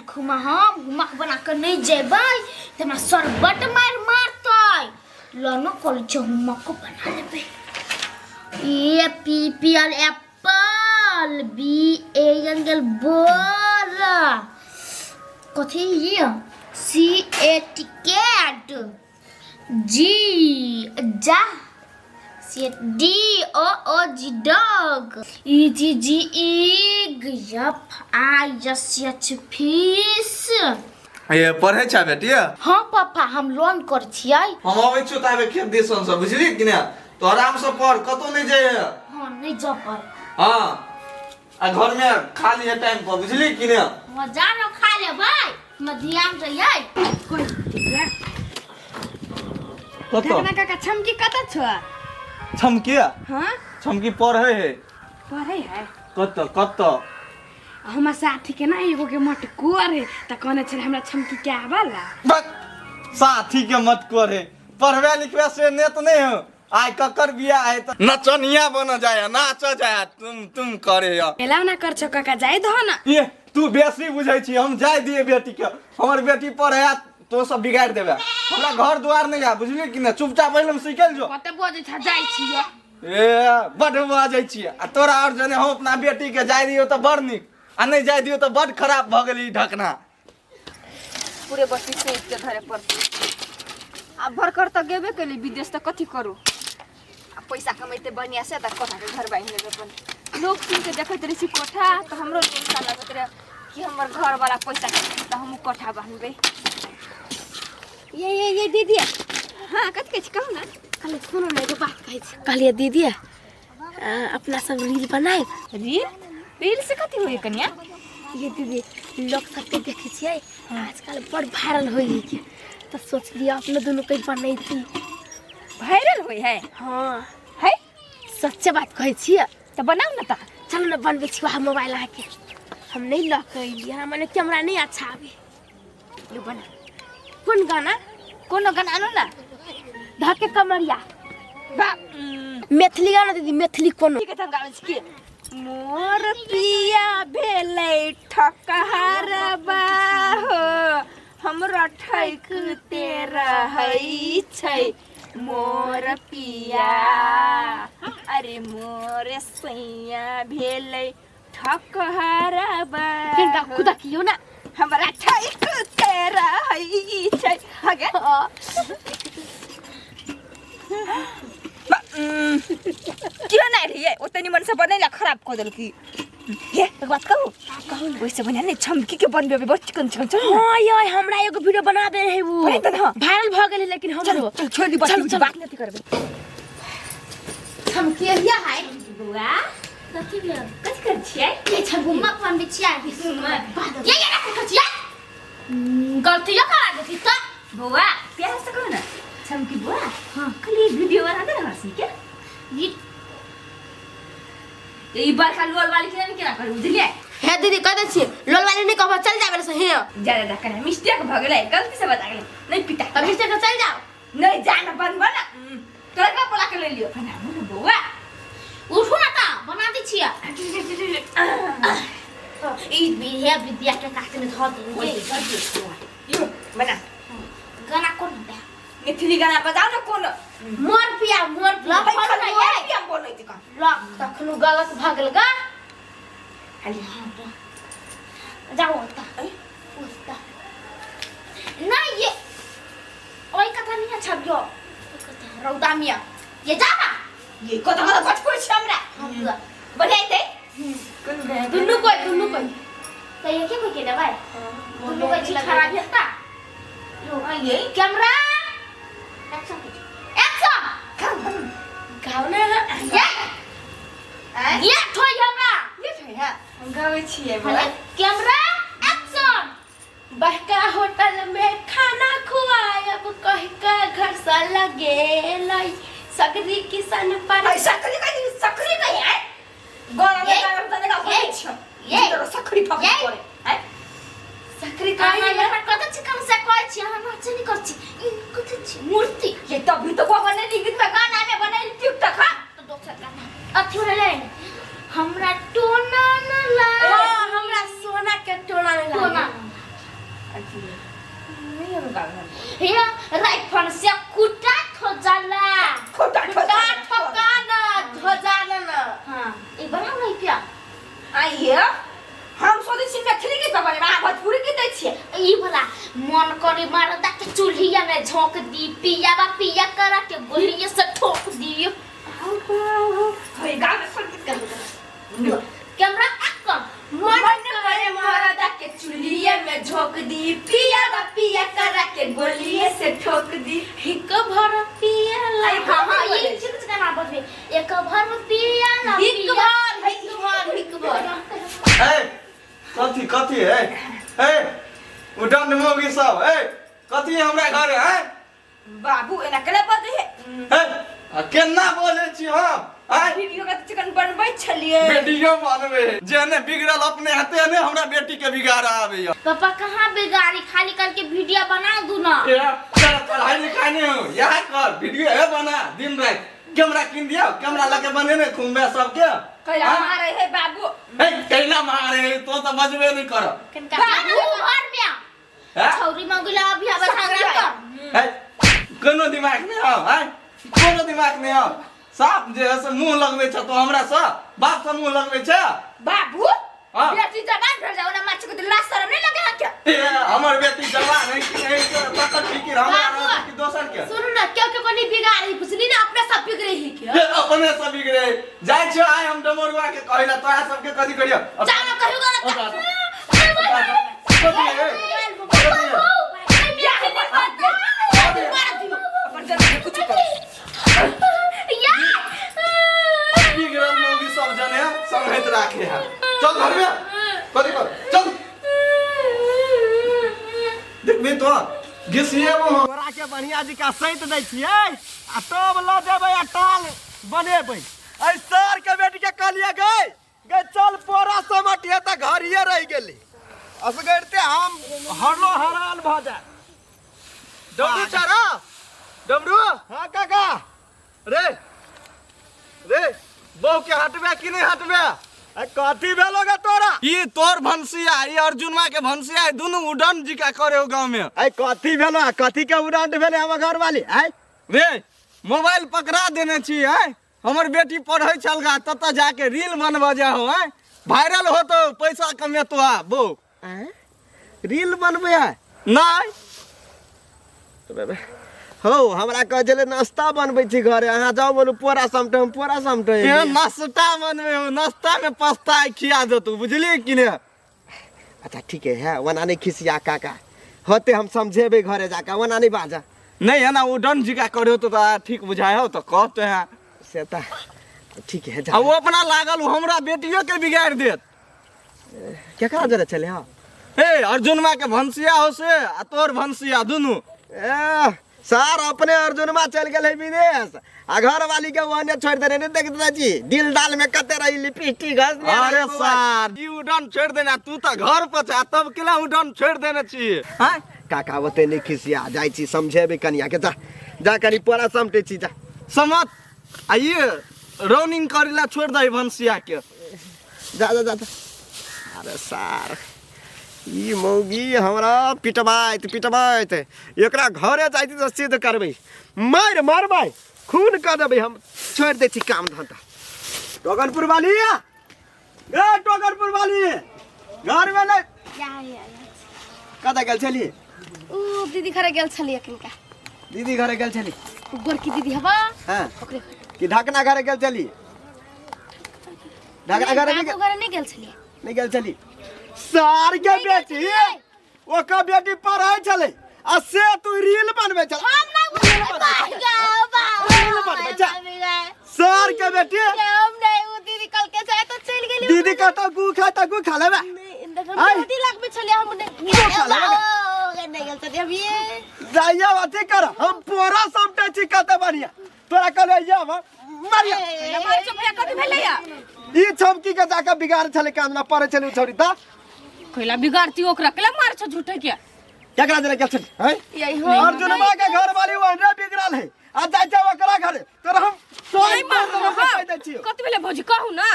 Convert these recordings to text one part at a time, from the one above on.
घुमा हम घुमा के बना के नहीं जेबै तऽ हमरा सर बड्ड मारि मारतै। लनो कॉलेज छै, होमवर्क बना लेबै। A P P L apple, B A N L ball, कथी ये सी ए टी कैट, जी जा C D O O G dog, E G G egg, F I S H fish. ए पढ़ै छ बेटी? हाँ पापा, हम लोन कर छियै। हम अबै छियौ ताबे खेत दिसन से, बुझली कि ने? तो आराम से पढ़, कतौ नहीं जाइए। हाँ, नहीं जा पाए। हाँ, आ घर में खा लिए टाइम पर, बुझली कि ने? हाँ, जानो खा ले भाई, हम ध्यान रहिए। कतौ ढकना काका, छमकी कतऽ छौ? छमकी? हाँ। छमकी पढ़ै है। पढ़ै है? कतऽ कतऽ? हमर साथी के ना एगो के मटकोर है, तऽ कहने छलै हमरा छमकी के आबला। बक, साथी के मत करे, पढ़बे लिखबे से नेत नहीं हो। आइ ककर बियाह है त नचनिया बन जाय, नाच जाय, तुम तुम करे या। एला ना कर छौ काका, जाय दहो ना। ये तू बेसी बुझै छी। हम जाय दिए बेटी के? हमर बेटी पढ़े आ तो सब बिगाड़ देबे। हमरा घर द्वार नहीं आ, बुझली कि ने? चुपचाप पहिले सिखल जो। कते बजै छ, जाइ छियो। ए बड बाजै छियै आ तोरा और जने। हम अपना बेटी के जाय दियौ तऽ बड़ नीक आ नहि जाय दियौ तऽ बड खराब भऽ गेल ई ढकना। पूरे बस्ती सोच के धरे पड़तै। आ भरकर तऽ गेबे केली विदेश, तऽ कथी करू? आ पैसा कमेतै बढ़िआँ से तऽ कोठाके घर बान्हि लेबै अपन। लोग सुनि के देखैत रहै छी कोठा, तऽ हमरो लोलसा लगैत रहै कि हमर घरवाला पैसा कमेतै तऽ हमहूँ कोठा बान्हबै। ये ये ये दीदी, हाँ, कथी कहै छी? कहू ने। कहलियै सुनू ने, एगो बात कहै छी। कहलियै दीदी, अपना सब रील बनायब। रील? रील से कथी होइए कनिया? ये दीदी, लोग सबके देखै छियै आजकल बड़ वायरल होइ है के, तऽ सोचलियै अपने दुनू के बनैती। वायरल होइ है? हाँ। है? सच्चे बात कहै छियै। तऽ बनाउ ने तऽ। चलू ने, बनबै छी। वएह मोबाइल अहाँके हम नहि लऽ के अयलियै, हमरा मने कैमरा नहि अच्छा आबै। लू बना। कोन गाना? कोनो गाना आनू ने। धके कमरिया। बा मैथिली गाना दीदी, मैथिली कोनो। ठीक है, हम गाबै छी की मोर पिया भेलै ठकहरबा हो, हमरा ठैकते रहै छै मोर पिया। अरे मोर सैया भेलै ठकहरबा। किनका खुदा कियो ना। हमरा ठैकते रहै छै। हगे कियो नहि रहियै ओते निमन से बनेला, खराब कऽ देलकी। हे, एक बात कहू? कहू ने। ओहिसे बढ़िया नहि छमकी के बनबेबै, बड़ चिकन चिकन। चल ने। हाँ ये, हमरा एगो वीडियो बना दे रहे वो। बनेतै ने? वायरल भऽ गेलै, लेकिन चल। हमरो चल, छोड़ दी बात। चल, चल। बात नहीं करबै। छमकी हिया है। बौआ। कथी भेल? कथी करै छियै? ये छै घुमा बनबै छियै। ये ये कथी छियै? गलती करा देती तऽ। बौआ, प्यार से कहू ने छमकी बौआ। हाँ। खाली वीडियो बना दे ने हर्षी के। ये ई बड़का लोल वाली के केना करू, बुझलियै? हे दीदी, कह दै छियै, लोल वाली नहि कहब, चल जाबे से हे। ज्यादा जा कने मिस्टेक भऽ गेलै, गलती से बता गेलै, नहीं पिटा। कभी से चल जाओ। नहीं जाना, बनबो ना। तोरा का बोला के ले लियो, बनाबो ने बौआ। उठू ना तऽ बना दै छियै। ई हे विद्या के कात में धऽ दे। यो बना। गाना कोन होता? मैथिली गाना बजाओ ना कोनो। मोर पिया मोर पिया। ल फल ना ये। पिया बोलै छी का? ल तखनु गलत भऽ गेल गा। खाली जाओ ओतऽ ओतऽ ना, ये ओइ कथा नहीं अच्छा यो रौदा मिया ये जा ना। ये कत कत गछबै छी हमरा। हम बुआ। बढ़िया हेतै कोन गाना? दुनू कोई, दुनू कोई। तऽ ये के कोई के देबै? दुनू कोई छी खराब हेता। यो ये कैमरा एक्शन, एक्शन। गाओ ना। ये आँय? ये ठोइ हमरा। ये छै है, हम गाबै छियै बौआ। Camera action. बड़का होटल में खाना खुआयब कह के घर से लगेलै सगरी किसन पर। ऐ सकरी कहीं, सकरी कहीं आय गाना में। ये, गाना में तने का ये, बोलै छियो। ये, तोरा सकरी फकरी ये। करे आय। सकरी अहाँ कही। एकर कतऽ छी? कम से कहै छी, अहाँ नाचे नहि करै छी। ई कतऽ छी मूर्ति? ये तभी तो को बनेली गीत में, गाना में बनेली टिकटॉक। हां। तऽ दोसर गाना अथी वाला लाइन, हमरा टोना न लाग। हाँ, हमरा सोना के टोना नहीं टोना लागे। छियै। नहीं हम गाँव में हे राइफल से कुटा हो जाला। खोटा खुटा ठोका ना ध्वजा ना। हाँ, ई बना नहीं क्या? आइए हम सोचै छी मैथिली गीत बनेबै अहाँ भोजपुरी गीत दै छियै। ई वाला मन करे मरदा के चूल्हिया में झोंक दी, पिया बा पिया करा के गोलिये से ठोक दी। है गाँव में सब गीत गाबै। कैमरा कम। मन करे मरदा के चूल्हिए में झोंक दी, पिया बा पिया करा के गोलिए से ठोक दी। हिक भर पिया ला। आई हाँ हाँ, ये चीज का नाम बदले एक भर पिया ला हिक पिया। भर हिक भर हिक भर। ए कथी कथी है? ए उडन मोगी सब, ए कथी हमरा घरे है? बाबू एना केना बजै है? ए आ केना बोलै छी हम? आय वीडियो के चिकन बनबै छलियै। वीडियो बनबे जेने बिगड़ल अपने हाथे ने हमरा बेटी के बिगाड़ा आबैया। पापा कहाँ बिगाड़ी, खाली करके वीडियो बना दू ना। ए चल पढ़ाई लिखाई नहीं हो यह कर वीडियो है बना दिन रात। कैमरा किन दिया, कैमरा लगे बने ने घूमबे सबके। कैला मारे है बाबू? ए कैला मारे है तो तो बजबे नहीं कर। बाबू घर में हैं? छौरी मंगला अभी आबै झगड़ा कर। ए कोनो दिमाग नहीं हो, हैं? कोनो दिमाग नहीं हो। साफ जे है से मुंह लगबै छ तो हमरा से बाप से मुंह लगबै छ। बाबू हाँ। बेटी जवान भेल जाओ ना माछ के लाज शरम नहीं लगे है क्या? ए हमर बेटी जवान है कि नहीं तकर फिकिर हमरा बाबू। रहत कि दोसर के? सुनू ना, क्यों के कोनी बिगाड़ी बुझली ना, अपने सब बिगड़े ही के। ए, अपने सब बिगड़े जाइ छ। आइ हम डमरुआ के कहिला तोरा सबके कथी करियो? जाओ ना कहियो गलत। कथी है? अपन जन कुछ कर बिगड़ल मौगी सब जने संगत राखे है। चल घर में कथी कर चल देखबी तो घिसिए मुँह। तोरा के बढ़िया जी का सैत दै छियै आ तब लऽ जेबै आ टाल बनेबै। ऐ सर के बेटी के कहलियै गै गै चल पोरा समटिए तऽ घरिये रहि गेली। असगरते हम हरलो हराल भऽ जाय। डमरू चारा डमरू। हाँ काका। रे रे बहू के हटबे कि नहीं हटबे? ऐ कथी भेलो गे तोरा? ई तोर भंसिया ई अर्जुनमा के भंसिया दुनू उडन जी का करे हो गांव में। ऐ कथी भेलो आ कथी के उड़ान भेले हमर घरवाली? ऐ रे मोबाइल पकड़ा देने छी है, हमर बेटी पढ़ै छल गा ततऽ जाके रील बनबऽ जा हो है, वायरल होतो पैसा कमेतो आ बो। रील बनबै है? नहीं हौ हमरा कहै छलै नाश्ता बनबै छी घरे, अहाँ जाउ बोलू पोरा समटे, हम पोरा समटे। ए नाश्ता बनबै हो, नाश्ता में पस्ता खिया देतौ बुझलियै कि ने? अच्छा ठीक है, ओना नहीं खिसिया काका, होते हम समझेबै घरे जाके, ओना नहीं बाजा। नहीं है ना वो डन जी का करे तो ठीक बुझाए हो तो कहते हैं से तो ठीक है। आ वो अपना लागल हमरा बेटियों के बिगाड़ देत। केकरा जरे चले? हाँ ए अर्जुनमा के भंसिया हो से आ तोर भंसिया दुनू। ए सर अपने अर्जुनमा चल गेल है विदेश आ घर वाली के ओहने छोड़ देने नहीं देखते जी दिल दाल में कते रही लिपस्टिक घस। अरे सर ई उडन छोड़ देना, तू तो घर पर छ तब केला उडन छोड़ देने छी? हां काका ओते नहीं खिसिया जाइ छी समझेबै कनिया के, जा जा कनी पोरा समटे छी जा समझ आ ये रनिंग करेला छोड़ दे भंसिया के। जा जा जा। अरे सर ई मौगी हमरा पिटबाइत पिटबाइत एकरा घरे जाइत तऽ सिद्ध करबै, मारि मारबै खून कऽ देबै, हम छोड़ि दै छी काम धंधा। टोकनपुर वाली ए टोकनपुर वाली घर में नहीं कतऽ गेल छली? उ दीदी घरे गेल छली अखनका। दीदी घरे गेल छली? गोरकी दीदी हबा। हां ओकरे कि ढकना घरे गेल छली? ढकना घरे नहीं गेल छली। नहीं गेल छली। सार के बेटी ओकर बेटी पढ़ै छलै आ से तू रील बनबै छल। हम ना रील बनबै छल सार के बेटी। हम नहीं उ दीदी कल के जाए तो चल गेली। दीदी कतौ गु खा त गु खा लेबे। नहीं दीदी लगबे छलै हम नहीं नहीं गेल छली हम ये जाइया अथी कर हम पोरा समटे छी कते बढ़िया तोरा कहले या मारिया मार चुप भैया कथी भेलै या? ई छमकी के जाके बिगाड़ छलै काम ना पड़ै छलै छौरी त कोइला बिगाड़ती ओकरा केला मार छ झूठे के केकरा जरे गेल छली हैं? यही हो अर्जुनमा के घर वाली ओहने बिगड़ल है आ जाइ छै ओकरा घरे तोरा हम नहीं मार मारबो कहि दै छियौ। कथी भेलै भौजी कहू ना?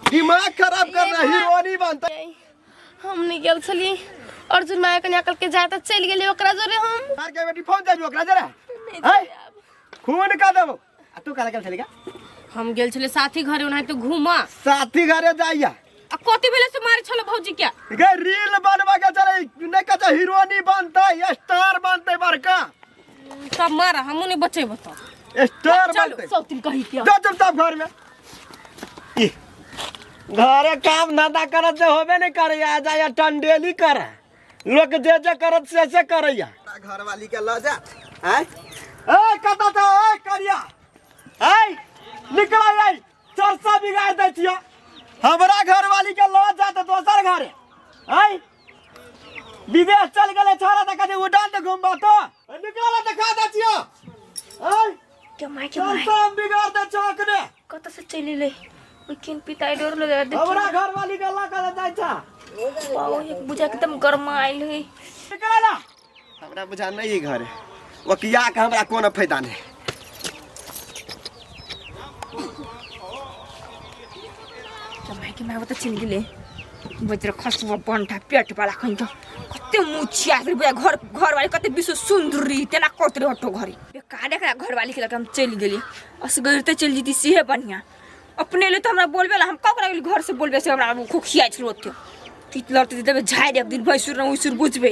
दिमाग खराब कर रहा हीरोनी बनता। हम नहीं गेल छली अर्जुन माया कन्या कल के जाय तऽ चलि गेलियै ओकरा जोरे हम। मार के बेटी फोन जाबी ओकरा जरा हैं खून का देबो। आ तू काला गेल छली का? हम गेल छलै साथी घरे ओनाहिते घूमऽ। साथी घरे जाइया। आ कथी भेलै से मारे छलो भौजी के? गे रील बनवा के चले नहीं कहे हीरोनी बनते स्टार बनते बड़का। सब मारा हमहूँ नहीं बचेबो तऽ। स्टार चलो बनते। सौतिन कही के। जा चुपचाप घर में। ई, घरे काम धंधा करत से होबे नहीं करे आ जाया टंडेली करे लोग जे जे करत से से करैया। घर वाली के ल जा हैं ए कत था ए करिया ए निकल आई चरसा बिगाड़ दै छियो। हमरा घर वाली के ल जा त दोसर घरे हैं विदेश चल गेले छोरा त कथी उडान त घुमबा तो निकल त खा दै छियो ए के my के my चरसा बिगाड़ दै छो अखने। कत से चलि एलै ओइ किन पिताई डर लगे देख। हमरा घर वाली के ल के जाय छा। पाओ एक बुझा एकदम गरमा आइल है। निकल ना हमरा बुझा नहीं घर वकिया के हमरा कोनो फायदा नहीं। के my के my त चलि गेलै बज्र खसुआ बन्ठा पेट वाला खइन त कते मुछिया रे बुझा घर घर वाली कते विश्व सुंदरी तेना करत रे हटो घरे बेकार एकरा घर वाली के लके हम चलि गेली असगर ते चलि जीती सेहे बढ़िया। अपने ले त हमरा बोलबे ला हम ककरा गेली घर से बोलबे से हमरा खोखिया छलो ओते तीत लड़ते देबे झाड़ि एक दिन भैंसुर न उइसुर बुझबे।